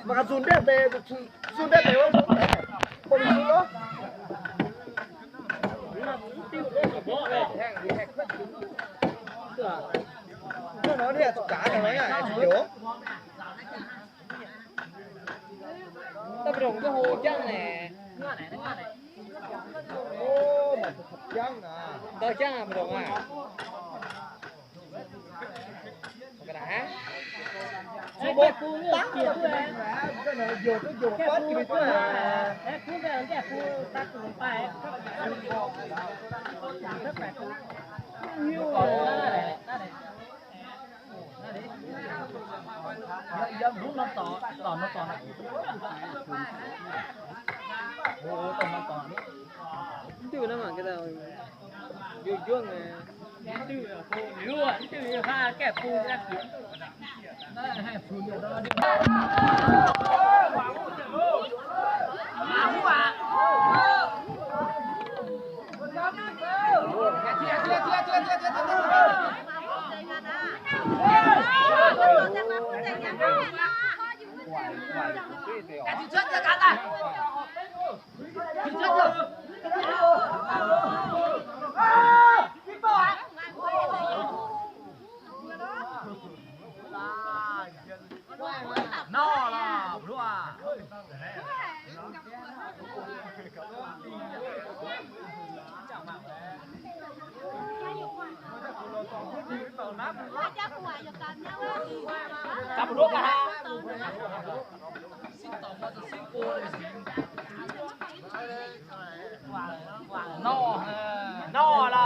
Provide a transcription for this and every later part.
Mangc gaax nzunc ndiev deix, nzunc ndiev deix wuov, bun ninh nzunc lorqc. Hnangv nor ninh zuqc gaanv nor, ninh zuqc njoux. Da'ba'ndongc duqv hlo jangv naaic. Jangv naaic. Ndau jangv aqv, ba'ndongc aqv. Nor, nor lorqc.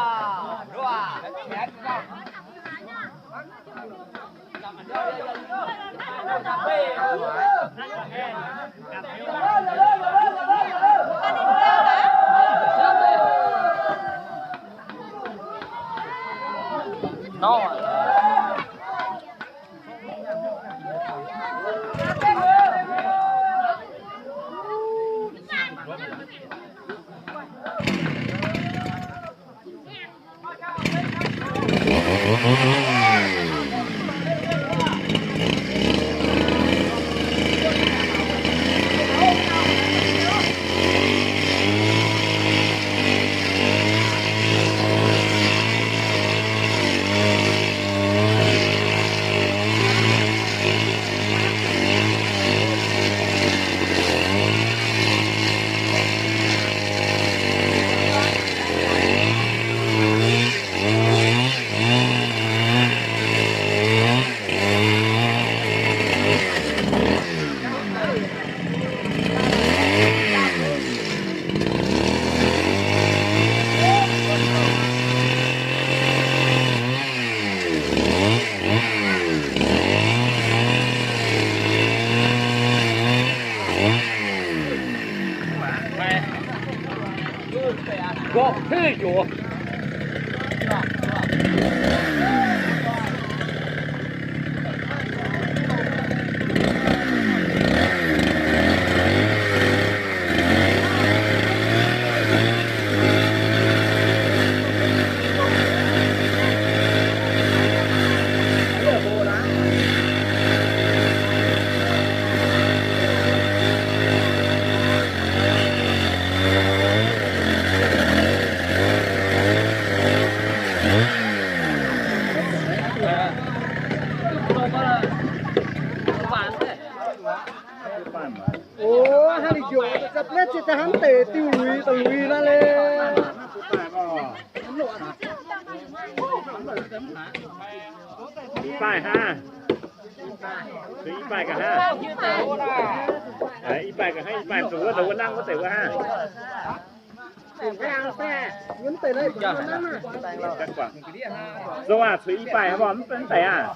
Nor. Nqorqc teuv njoux. O, hnangv ninh njoux, ga'bletv se daaih hnangv deix diuh luiz, dongh luiz naaiv le. Ih baih hnangv. Cuotv ih baih ga'hnangv. Ih baih ga'hnangv, ih baih zuqc wuov, wuov nangv wuov deix wuov hnangv. Sou aac, cuotv ih baih mv baac mv deix aac.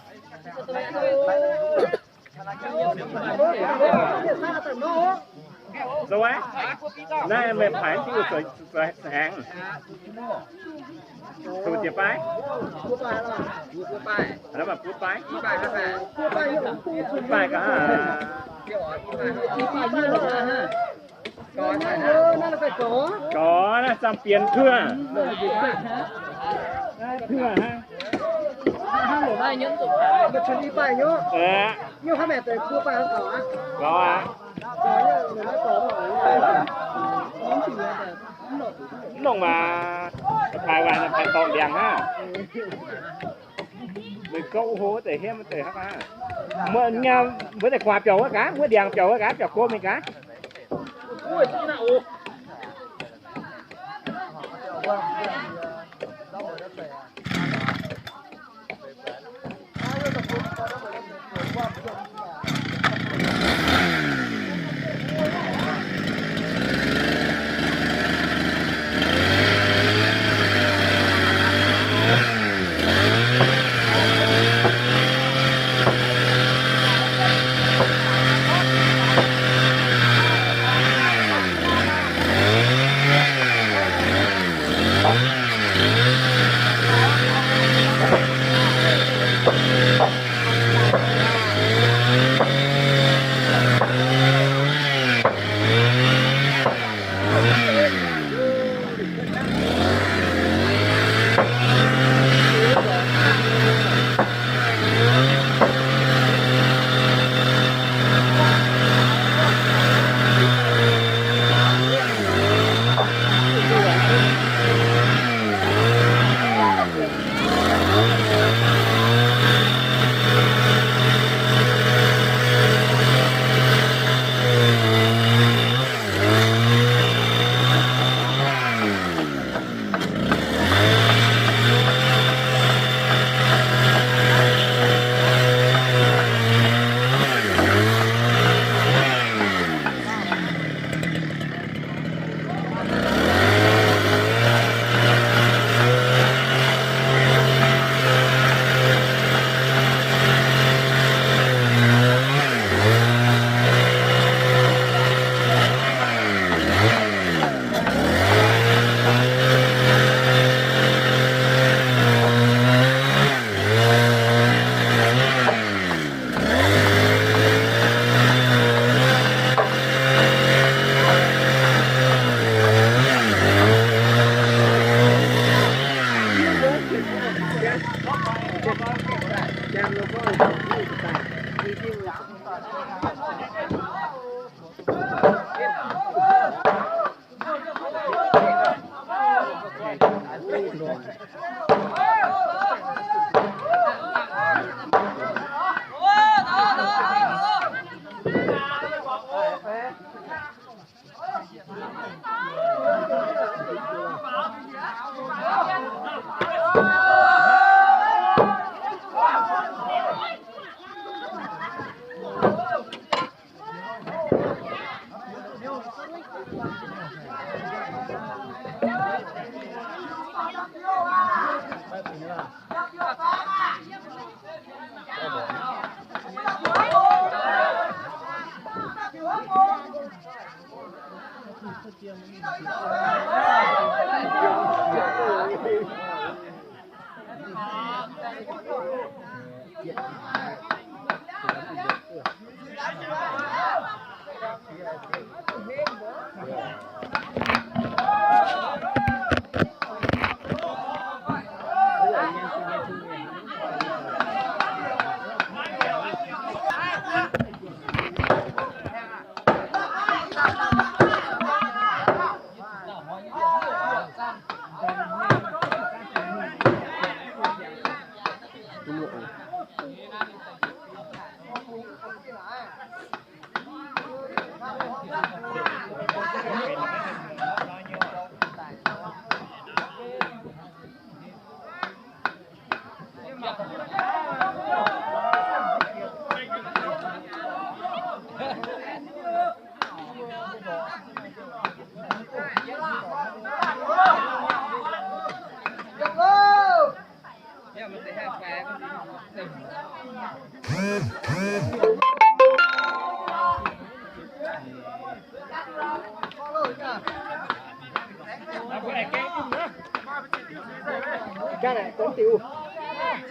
Sou aac, naaiv meih paaix diuh zuqc hengx. Zuqc jiex baih. Naaiv maaih butv baih. Butv baih ga'hnangv. Gorx naaiv, zamv bienx kuov. Kuov hnangv. Aa, mv longc maac, paaiv waaic paaiv dorngx ndiangx hnangv. Meih gouv hlo deix hiemv deix hnangv aqv. Mbuo nyei, mbuo deix guaax biauc wuov gaax, mbuo ndiangx biauc wuov gaax, biauc go mingh gaax.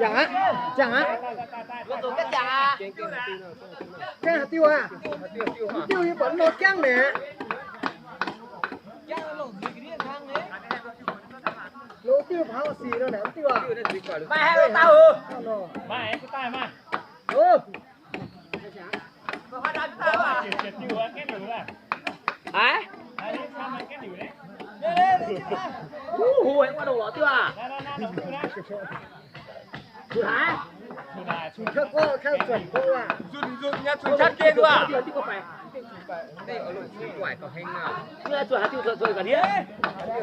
Jang aqv, jang aqv. Gaengh haaix diuh aqv? Mv diuh yie buatc nor jangv naaic. Longx diuh, paav sic nor naaic diuh aqv. Maaih haaix longx dauh oc? Maaih aengx daaih maaih. Oc. Haiz? Huv, huv, aengx wuov ndongc lorz diuh aqv. Zuqc haaix? Zuqc kotv gorngv, kotv zuqc gorngv aqv. Zuqc, zuqc nyei, zuqc qaqv gen duqv aqv.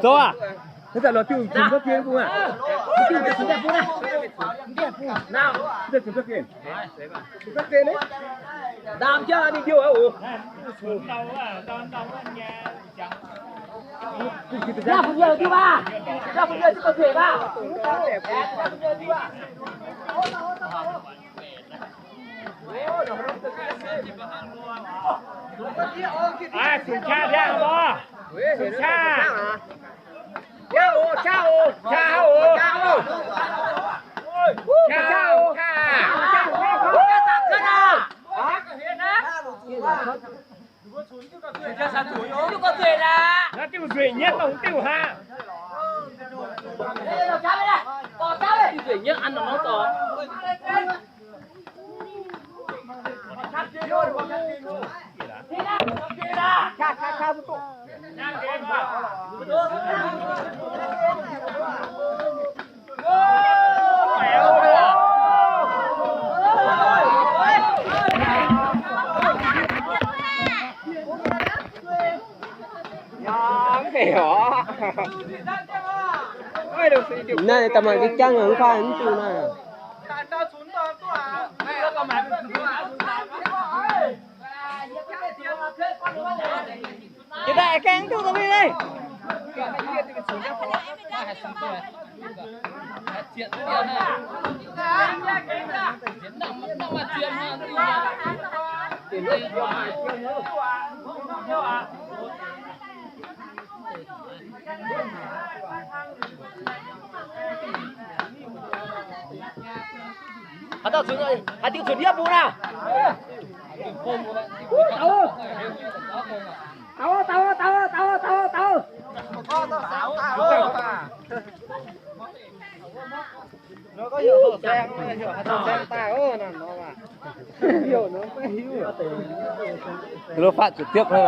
Zoux aqv. Naaiv zanc lorz diuh zunc duqv gen bung aqv. Diuh zunc duqv gen. Naaiv, diuh zunc duqv gen. Zunc duqv gen ni. Ndaam jienv ninh ndiouh aqv oc. Yaac fungx yie diuh maah. Yaac fungx yie diuh gauh zueic maah. Yaac fungx yie diuh. Aa, sung qaqv ndiangv mbuo. Sung qaqv. Qaqv oc, qaqv oc, qaqv oc. Qaqv oc, qaqv. Naaiv diuh nzueic nyetv dongh diuh aqv. Diuh nzueic nyetv an nor dorh. Naaiv da'maaih jangv mv kaaih mv duqv naaiv. Jiex daaih aengx gaengh duqv dongh mingh naaiv. Haaix dauh cunx, haaix diuh cunx yie mbuo naaiv? Dauh, dauh, dauh. Nor fatv zuqc diepv hnangv nor.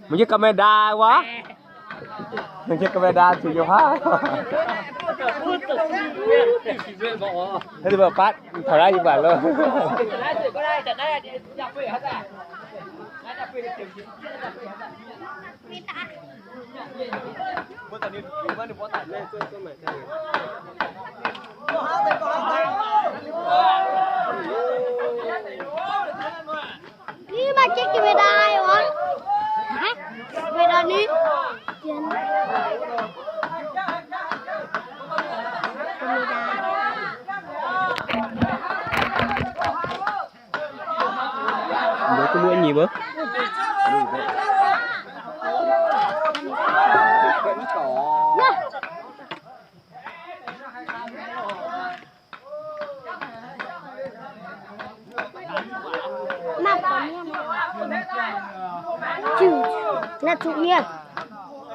Maiv jienv ga'mai ndaa wuov. Maiv jienv ga'mai ndaa zuqc yiem haav. Naaiv mbuo fatv taux naaiv yie mbuo loh. Ni maaih jienv ga'mai ndaa wuov. Haiz? Ga'mai ndaa ni. Jienv. Ga'mai ndaa. Mbuo duqv luov nyei wuov. Mv baac mienh, naaiv zuqc mienh,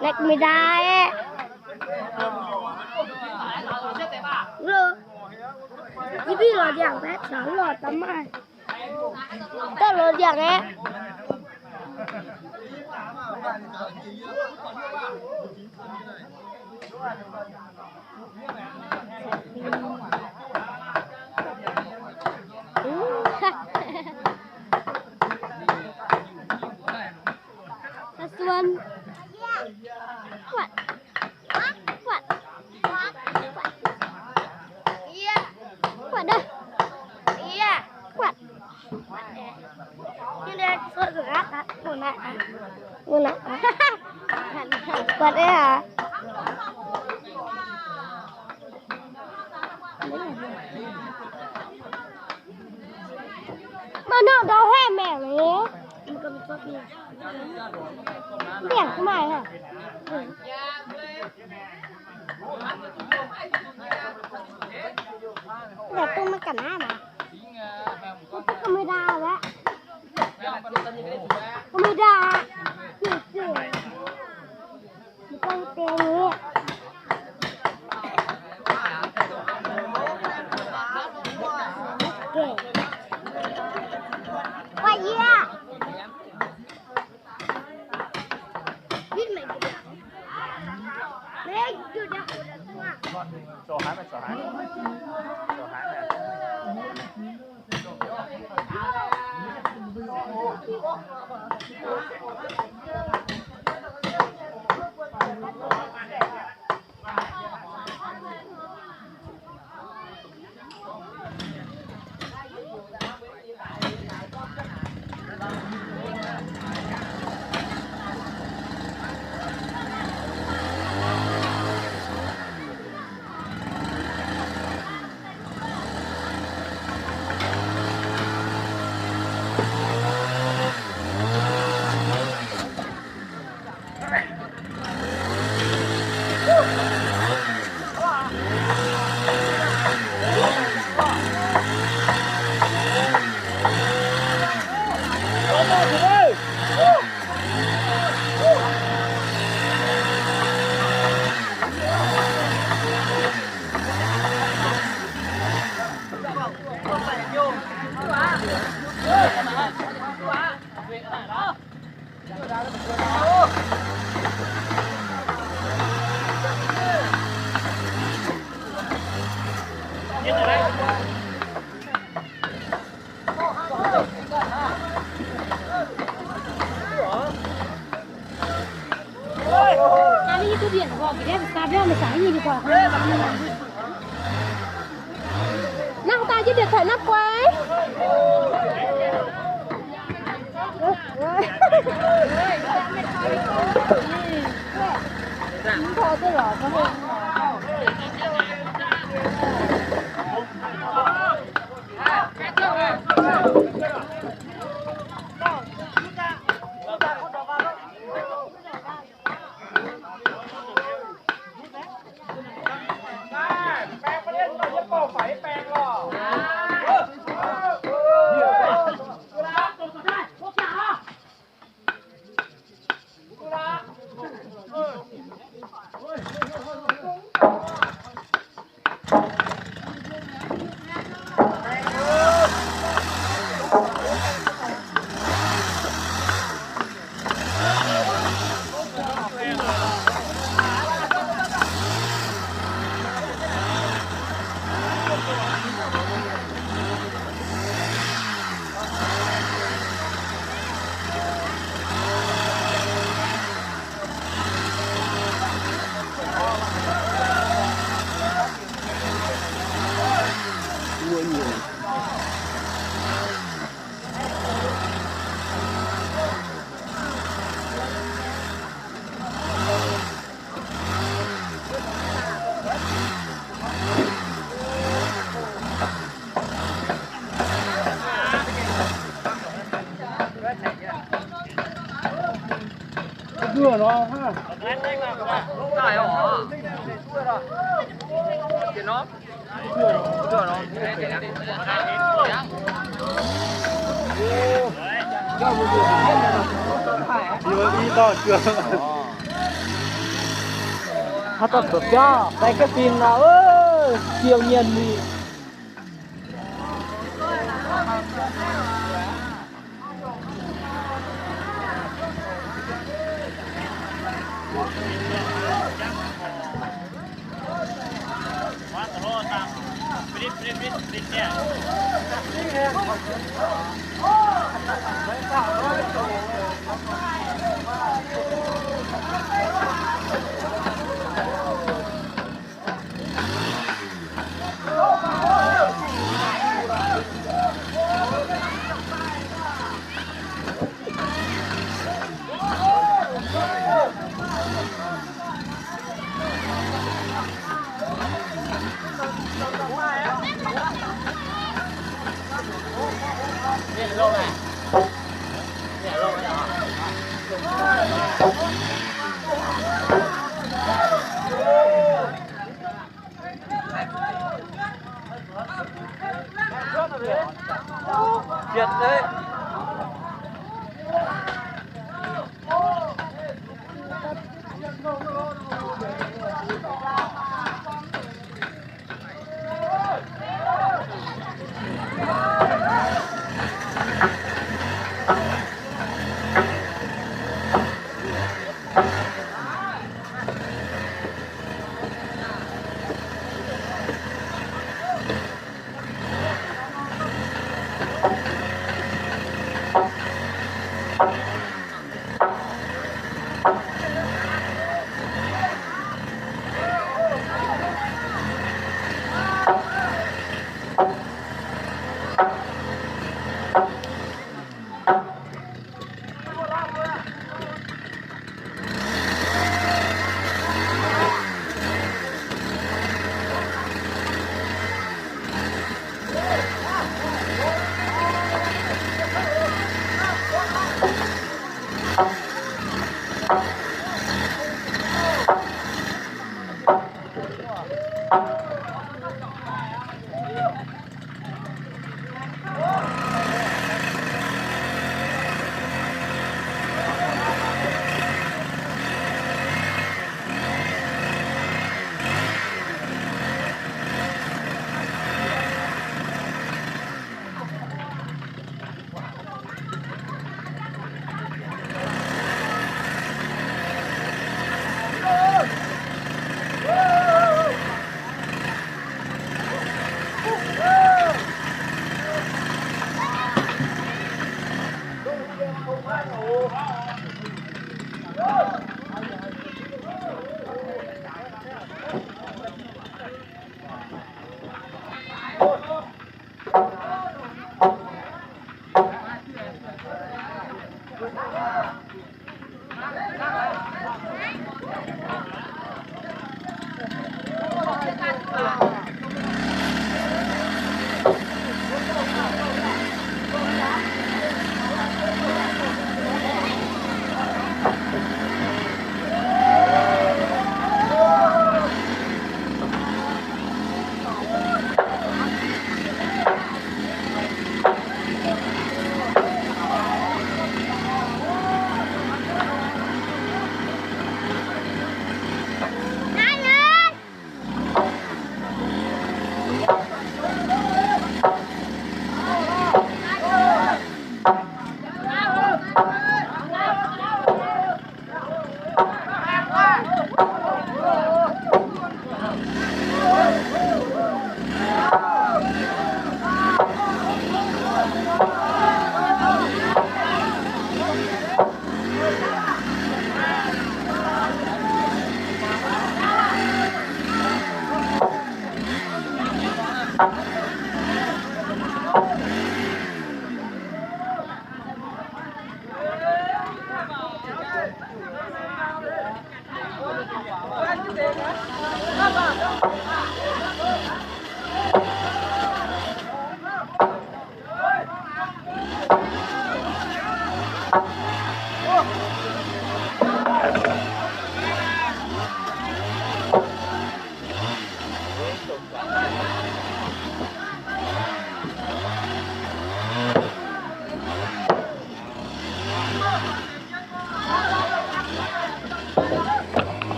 naaiv ga'mai ndaa aeqv. Yie mv baac lorz ndiangx baeqv caux lorz daaih maaih. Daaih lorz ndiangx aeqv. Suan. Huotv. Huotv. Huotv. Huotv dah. Huotv. Huotv dah. Maaih norm ndau haeqv maengc nyei. Maengc maaih haic. Yaac dongh maiv ga'naaiv maah. Maiv dongh ga'mai ndaa aqv. Mui dah. Mui dah. Mui dah. Mui dah. Nangh daaih jienv ndiev taux naaiv guai. Haaix dauh zoux biauv, fai ga'fin nor, siou mienh mingh.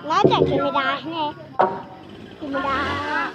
Nói chắc chị mày đài nè. Chị mày đài.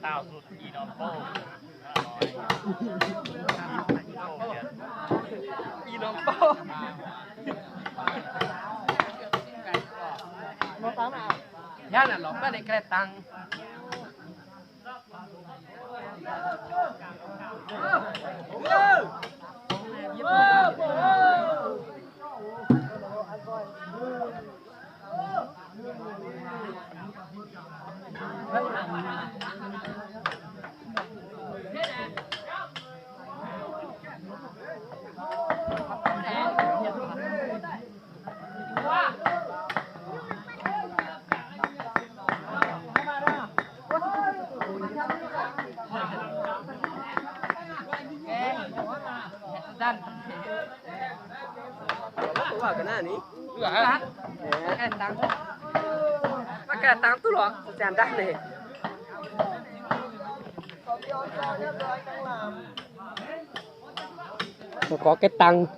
Dauh zunh i norm bouh. I norm bouh. Hnangv naaic lorz maiv ninh ga'naaiv dangh. Maiv gaengh dangx duqv lorqc, ziangx ndaaih leiz. Gorx gaengh dangx.